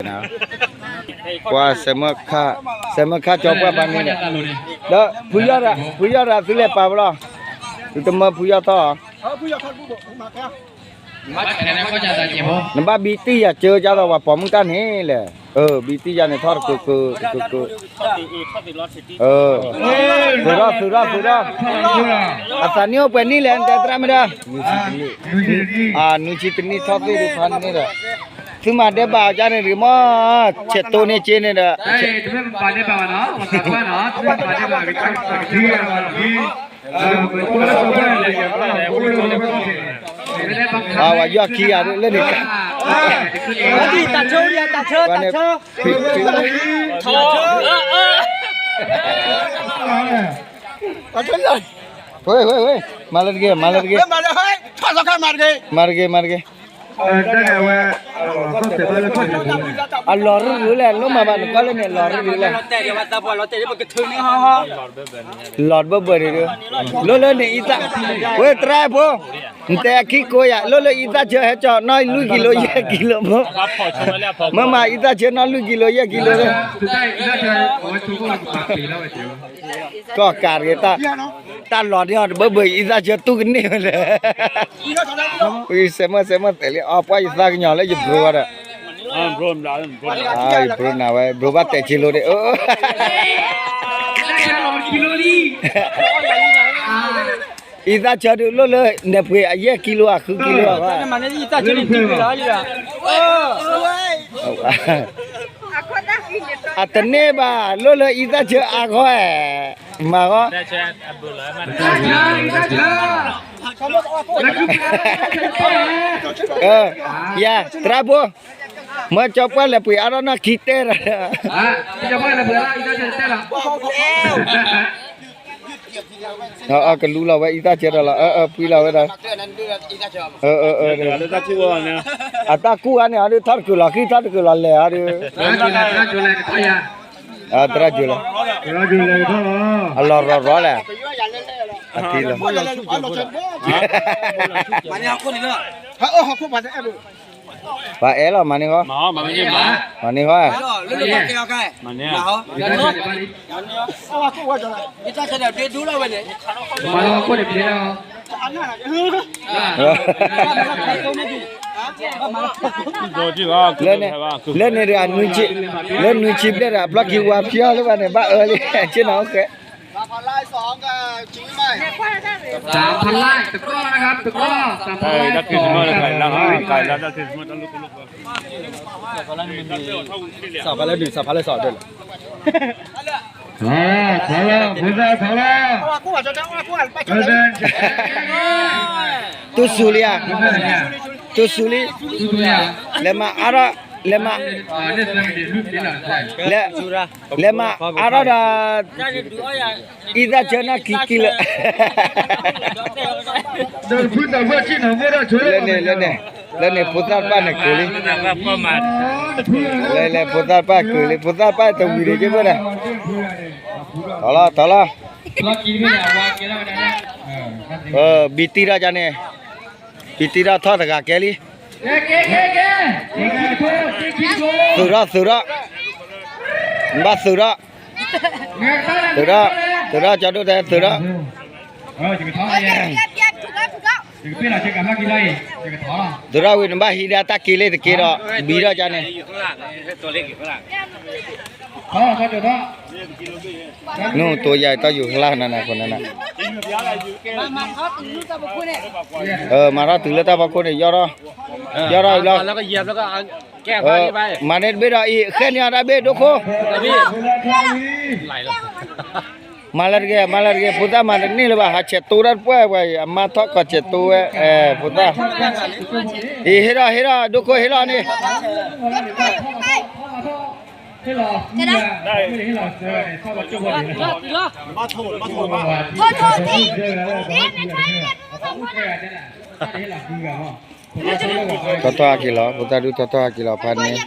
န ပှၤစဲးမၢခါ, စဲးမၢခါကၠီပှၢ်ပှၤန့ၣ်ဒီး, ဒီးဖုယီၢ်ရၤ, ဖုယီၢ်ရၤသုလဲၤပာ်ဝဲလီၤ, သုတမၢဖုယီၢ်ထီၣ်, နဘၣ်ဘံတံၢ်ယၤစၢကၢ်ဒီးပှၤပိာ်မုၣ်တၢ်န့ၣ်လဲၣ်, အၢ ဘံတံၢ်ယၤန့ၣ်ထီၣ်တကၢကၢ, တကၢကၢ, အၢ, သုးထီၣ် သုးထီၣ် သုးထီၣ်, အသးနံၣ်အိၣ်ပှဲၤနံၣ်လဲၣ် နတဲသရၣ်မ့ၢ်ဒီး, နွံဆံတနံၣ်ထီၣ်သ့ၣ်ဒုးဖးန့ၣ်ဒီး, သုမၤဒဲးဘးအီၤကၢ်န့ၣ်ဒုးမ့ၢ်, ဆဲးတိၢ်န့ၢ်က့န့ၣ်ဒီး, ပှၤယီၢ်ခံဂၤဒုးလၢန့ၣ်, တၢ်ဆၢ, တၢ်ဆၢ, တၢ်ဆၢ, ဝ့ၢ် ဝ့ၢ် ဝ့ၢ်, မၤလၢတဂ့ၤ မၤလၢတဂ့ၤ, မၤတဂ့ၤ မၤတဂ့ၤ, အလီၤရူၢ်ရူၢ်လဲၣ် လိၣ်မၤဘၣ်နကွၢ်လၢန့ၣ် အလီၤရူၢ်ရူၢ်လဲၣ်, လီၤတဘၢဘၢန့ၣ်ဒုး, လိၣ်လၢန့ၣ်အံသၣ်, ဝ့ၢ်တရၣ်ဖိ, နတဲအခံကိးယၤ လိၣ်လၢအံသၣ်ဆၢဟဲကၠီနီၣ်လွံၢ်ကံလိ ယဲၢ်ကံလိဖိ, မ့ၢ်မၤအံသၣ်ဆၢနီၣ်လွံၢ်ကံလိ ယဲၢ်ကံလိလၢ ကီၢ်ကးတဂ့ၤ, တၢ်လီၤန့ၢ်အီၤတဘၢဘၢအံသၣ်ဆၢတူၢ်ကန့ၢ်ဝဲလဲၣ်, စဲးမၢ စဲးမၢတဲာ်လံ အီပှၢ်ယသးကညီၤလၢယဘြိဝဲဒီး, ယဘြိနၤဝဲ ဘြိဘၣ်တဲာ်က့လိဒၣ်, အံသၣ်ဆၢဒုးလိၣ်လၢ နဲၣ်ပှ့ၤအယဲၢ်ကံလိ အဃုကံလိ, အတန့ၢ်ဘၣ် လိၣ်လၢအံသၣ်ဆၢအါဂီၢ်, မၤဂီၢ်, ယၤ သရၣ်ဖိ, မၢကၠီပှၢ်လဲၤပှ့ၤအါထီၣ်နီၢ်ခံတဲဒီး အကလူလီၤဝဲအံသၣ်ဆၢဒီးလီၤ, အၢ အၢ ဖှံလီၤဝဲဒီး, အၢ အၢ အၢ, အတၢ်ကူၣ်အါန့ၣ်အီၤဒုး ထီၣ်တကုာ်လီၤဃံ ထီၣ်တကုာ်လီၤလဲၢ်အီၤဒုး, သရၣ်ယိၤလီၤ, အလီၤရီၤရီၤလဲၣ်, အထံလီၤ, ပှၤအဲၣ်လီၤမၤန့ၢ်ဃီ, မၤန့ၢ်ဃီ, လၢန့ၣ်ဒီး လၢနွံဆံဘျဲၣ်ဒီး အဖျီၣ်ခံဝါဖျီၣ်လၢဘၣ်န့ၣ် ဘၣ်အၢလံ ဆ့ၣ်နီၤအိၣ်ဃဲ, သးဖလၢ်တကီၢ်နၤ တကီၢ်, သးဖလၢ်တကီၢ်, စးဖလၢဒုး စးဖလၢစီၤဒၢလီၤ, ထီလီၤ ဖိသၣ်ထီလီၤ, တူၢ်စူၤလံဧါ, တူၢ်စူၤလံ, လဲၤမၤအါထီၣ်, လဲၤမၤ, လဲၤ, လဲၤမၤအါထီၣ်ဒီး အံသၣ်ဆၢနီၣ်ခံကံလၢာ်, လၢန့ၣ် လၢန့ၣ် လၢန့ၣ် ဖိသၣ်တဖၣ်န့ၣ်ကၢၤလံ, လဲၤလဲၤ ဖိသၣ်တဖၣ်ကၢၤလံ, ဖိသၣ်တဖၣ်တဝံၤဒံးက့ဘၣ်ဒီး, ထီလီၤ ထီလီၤ, ဘံတံၢ်ထီၣ်ကန့ၣ်, ဘံတံၢ်ထီၣ်ထီၣ်တဂၤကဲလံ, သုးထီၣ် သုးထီၣ်, ဘၣ်သုးထီၣ်, သုးထီၣ်, သုးထီၣ် ကၠီဒိၣ်တဲ သုးထီၣ်, သုးထီၣ်ဝံၤ နဘၣ်ဟံးဒၣ်တၢ်က့ၤလၢတက့ဒီး ဘံထီၣ်ကန့ၣ်, နတိၤယၤတၢ်ယူၤကျါနနၤခိၣ်နနၤ, မၤထီၣ်တုၤလၢတၢ်ဖီခိၣ်န့ၣ် ယီၢ်ထီၣ်, ယီၢ်ထီၣ်အံၤလီၤ, မၤန့ၢ်တဘ့ၣ်ဒီးအံၤ ဃဲန့ၢ်အီၤတၢ်ဘ့ၣ်ဒိခိၣ် မၤလၢတဂ့ၤ မၤလၢတဂ့ၤ ဖိသၣ်မၤတန့ၢ်လၢၤဘၣ် ဟးဆဲးတိၢ်တၢ်တပှၢ်ပှၢ်အံၤ အမါထီၣ်ကီးဆဲးတိၢ်ဝဲ ဖိသၣ်, အံၤဟ့ၣ်ထီၣ် ဟ့ၣ်ထီၣ် ဒိခိၣ်ဟ့ၣ်ထီၣ်န့ၣ်, ထီၣ်ထီၣ်ဟးက့ၤလီၤ ဖိသၣ်ဒုးထီၣ်ထီၣ်ဟးက့ၤလီၤဖးန့ၣ်,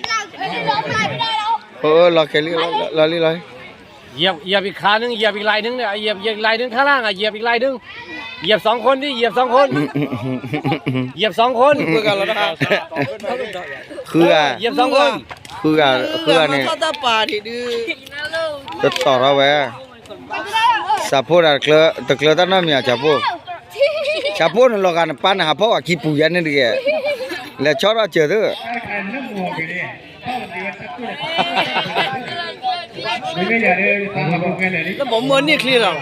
အိၣ်လီၤခဲလံ လီၤလံလီၤ เหยียบ เหยียบอีกขาหนึ่ง เหยียบอีกไหล่หนึ่งเนี่ย เหยียบ เหยียบอีกไหล่หนึ่งข้างล่างอ่ะ เหยียบอีกไหล่หนึ่ง เหยียบสองคนดิ เหยียบสองคน เหยียบสองคน คืออ่ะ เหยียบสองคน ဃုဂၤန့ၣ် တတီၤထီၣ်ဝဲ, စးဖိဒၣ်တကျၢၤတၢ်နီတမံၤဧါ စးဖိ, စးဖိန့ၣ်လီၤဂာ်နပၢ်န့ၣ် ဟးဖီၣ်ဝဲခံပူၤယါန့ၣ်တဂ့ၤ, လဲၤဆီထီၣ်စၢၤသု လၢပိာ်မုၣ်န့ၢ်ချ့လီၤ,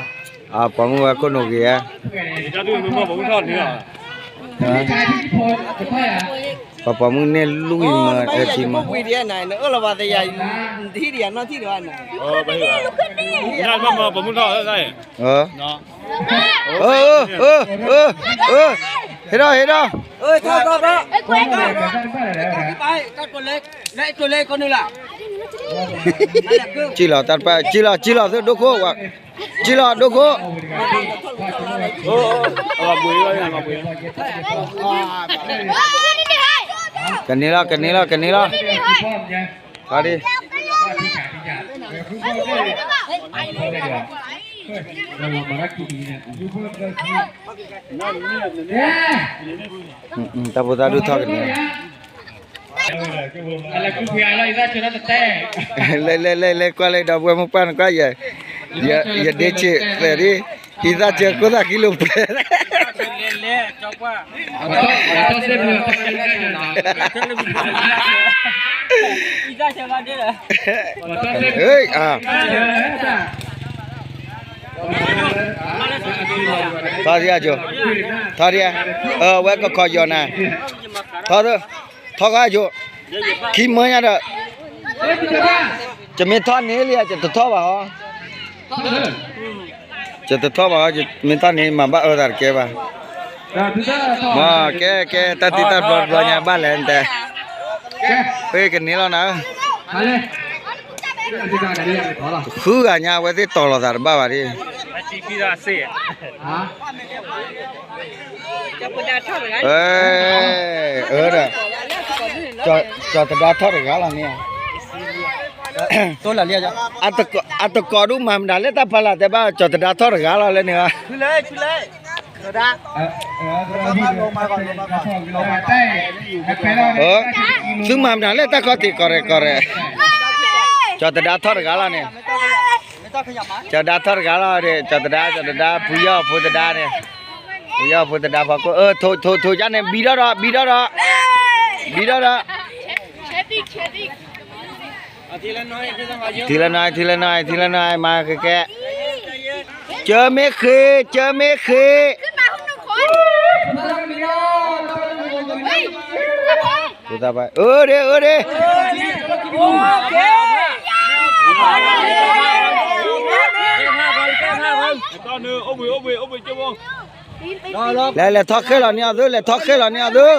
ပိာ်မုၣ်ဝဲခိၣ်နူာ်ဂ့ၤဧါ, ပှၤပိာ်မုၣ်န့ၢ်လွံၢ်မၢအထံမၢ, နအၢၣ်လီၤဘၣ်သယၤ, နတဟံၣ်တယၤနီၢ်ထံၣ်ဒီးဘၣ်န့ၣ်, ပိာ်မုၣ်ထီၣ်, ဟ့ၣ်ထီၣ်ဟ့ၣ်ထီၣ်, စံၣ်လီၤတၢ်တပၢၢ် စံၣ်လီၤ စံၣ်လီၤသုဒိခိၣ်, စံၣ်လီၤဒိခိၣ်, ကန့ၢ်လီၤ ကန့ၢ်လီၤ ကန့ၢ်လီၤ, တၢ်ဖိသၣ်ဒုးထီၣ်ကန့ၢ်လီၤ, လဲၤလဲၤလဲၤလဲၤကွၢ်လၢဒီပုၢ်ဝဲၢ်မိၢ်ပၢ်န့ၣ်ကွၢ်ယဲ, ယဒ့ဆ့ၣ်သဲးဒ်, အံသၣ်စၢၤကိၢ်သၣ်ခံလိာ်ပှဲၤ ထီၣ်ဒံး, ထီၣ်ဒံး, အဝဲကခီၣ်ယီၤနၤ, ထီၣ်, ထီၣ်ဃါယိာ်, ခံမၢညါဒီး, ယမ့ၢ်ထီၣ်န့ၢ်လံ ယတထီၣ်ဘၣ်ဟီ, ယတထီၣ်ဘၣ်ဟီ, ယမ့ၢ်ထီၣ်န့ၢ် မၤဘၣ်အၢသးတကဲဘၣ်, မ့ၢ်ကဲကဲ တၢ်တံၢ်တၢ်ဘျီတဘျီညါဘၣ်လဲၣ်နတဲ, ဖဲကန့ၢ်လီၤနၤဧၢ, ဃုဂၤညါ အဝဲသ့ၣ်တီၤလီၤသးတဘၣ်ဘၣ်ဒ် ဒီး, ကၠီၤသဒါထီၣ်တဂၤလီၤန့ၣ်, အတကိးဒုးမၤမနုၤလၢတၢ်ဖီလာ်တဲဘၣ် ကၠီၤသဒါထီၣ်တဂၤလီၤလၢန့ၣ်, သုမၤမနုၤလၢတၢ်ခီၣ်ထံး ကီၢ်ရဲၣ်ကီၢ်ရဲၣ်, ကၠီၤသဒါထီၣ်တဂၤလီၤန့ၣ်, ကၠီၤသဒါထီၣ်တဂၤလီၤ, ကၠီၤသဒါ ကၠီၤသဒါ ဖုယီၢ်ဖိသဒါန့ၣ်, ဖုယီၢ်ဖိသဒါဖီခိၣ်, ထိၣ်ထိၣ်ထိၣ်ယါန့ၣ် ဘံထီၣ်ဒီး ဘံထီၣ်ဒီး, ဘံထီၣ်ဒီး, ထံလၢနွံ ထံလၢနွံ ထံလၢနွံ မၤကကဲ, ကၢမ့ၢ်ဃ့ ကၢမ့ၢ်ဃ့, အၢဒ့ အၢဒ့, လဲၤလဲၤထီၣ်ဃဲလီၤန့ၢ်အီၤသု လဲၤထီၣ်ဃဲလီၤန့ၢ်အီၤသု,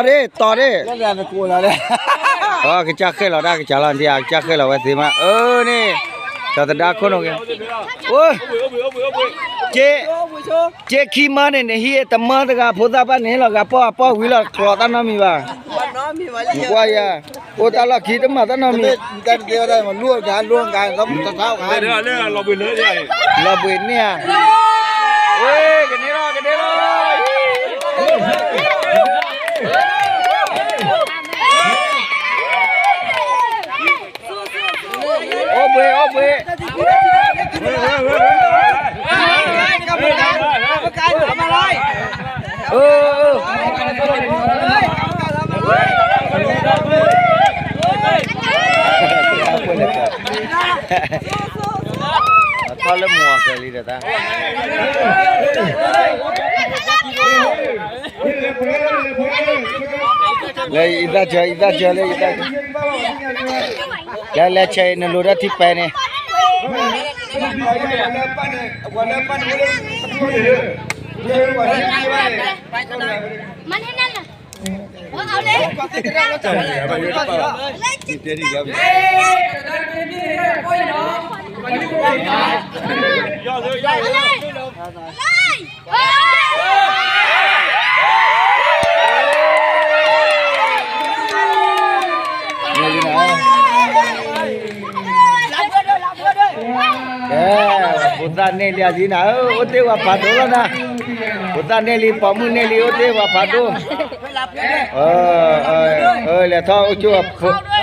တီၤဒ့ တီၤဒ့, ကစၢ်ဃဲလီၤဒၣ်ကစၢ်လီၤ ကစၢ်ဃဲလီၤဝဲသ့မး အၢန့ၣ်, ကၠီၤသဒါခိၣ်နူာ်က့ၤ, က့ခံမၢန့ၣ် နဟံးတမၢတဂၤ ဖိသၣ်ဘၣ်န့ၣ်လီၤ ဂၤပီၢ်ပီၢ်ဝံၤလီၤ ကျီၤတၢ်နီတမံၤဘၣ်, ကွၢ်ယၤ, အိၣ်တၢ်လီၢ်ခံတမၤတၢ်နီတမံၤ, လီၤဘှံးန့ၢ်ဧါ, ကန့ၢ်လီၤ ကန့ၢ်လီၤ, အိၣ်ဘှံး အိၣ်ဘှံး, ထီၣ်လၢမူအီၤကဲလံဒီးတၢ် လၢအံသၣ်စၢၤ အံသၣ်စၢၤလၢအံသၣ်စၢၤ, လဲၤလဲၤဆဲးအံၤ နလိၤတၢ်ထံပဲာ်န့ၣ်, ဖိသၣ်န့ၢ်လံအဒံနၤဧၢ, အိၣ်တ့ၢ်ဝဲဖးဒိၣ်လီၤနၤ, ဖိသၣ်န့ၢ်လံ ပိာ်မုၣ်န့ၢ်လံ အိၣ်တ့ၢ်ဝဲဖးဒိၣ်, လဲၤထီၣ်အိၣ်ကၠိၣ်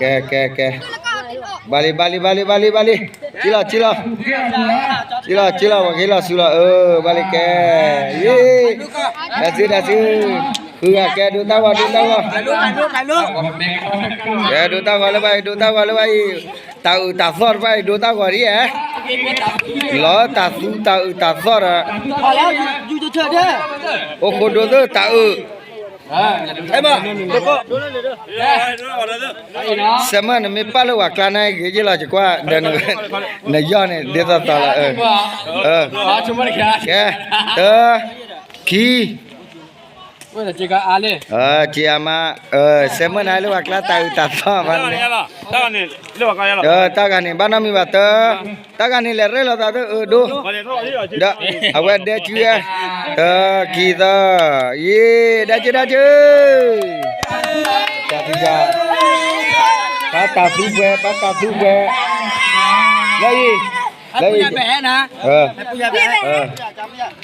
ကဲ ကဲ ကဲ ဘၣ်လံ ဘၣ်လံ ဘၣ်လံ ဘၣ်လံ ဘၣ်လံ ကံလီၤ ကံလီၤ ကံလီၤ ကံလီၤ ပှၤက့ၤလီၤဆူလီၤ အၢ ဘၣ်လံ ကဲ ယ့ တၢ်စု တၢ်စု ဃုဂၤ ကဲ ဒိတၢ်ဂီၤ ဒိတၢ်ဂီၤ ကဲ ဒိတၢ်ဂီၤလၢဘၣ်အံၤ ဒိတၢ်ဂီၤလၢဘၣ်အံၤ တၢ်အုးတၢ်သီၣ်တဖၣ်အံၤ ဒိတၢ်ဂီၤဒ်ဧါ လီၤတၢ်သူတၢ်အုးတၢ်သီၣ်ဒီး အိၣ်ခိးဒိသၢတၢ်အုး စဲမၢၣ် နမ့ၢ်ပာ်လၢပှၤကျါန့ၣ် ဂ့ၤယ့ၢ်လီၤ ယကွၢ်ဒီး နယီၢ်န့ၣ် ဒ်သိးသိးလီၤ ကဲ တၢ ခံ စ့အါမး စဲမၢၣ်န့ၣ်လၢပှၤကျါတၢ်အုးတၢ်သီၣ်ဘၣ်န့ၣ် တၢ်ဂၤန့ၣ် ဘၣ်နီတမံၤဘၣ်တၢ တၢ်ဂၤန့ၣ်လဲၤရဲၣ်လီၤသးသၢအၢဒိ ဒီးအဝဲဒဲကၠူဝဲ တၢ ခံ သၢ ယ့ ဒဲကၠူ ဒဲကၠူ တၢ်ဖံးယၤ ပၢ်တၢ်သူပှဲၤ ပၢ်တၢ်သူပှဲၤ လၢအံၤ လၢအံၤ ပူၤယၤဘဲၣ်နၤ ပူၤယၤဘဲၣ်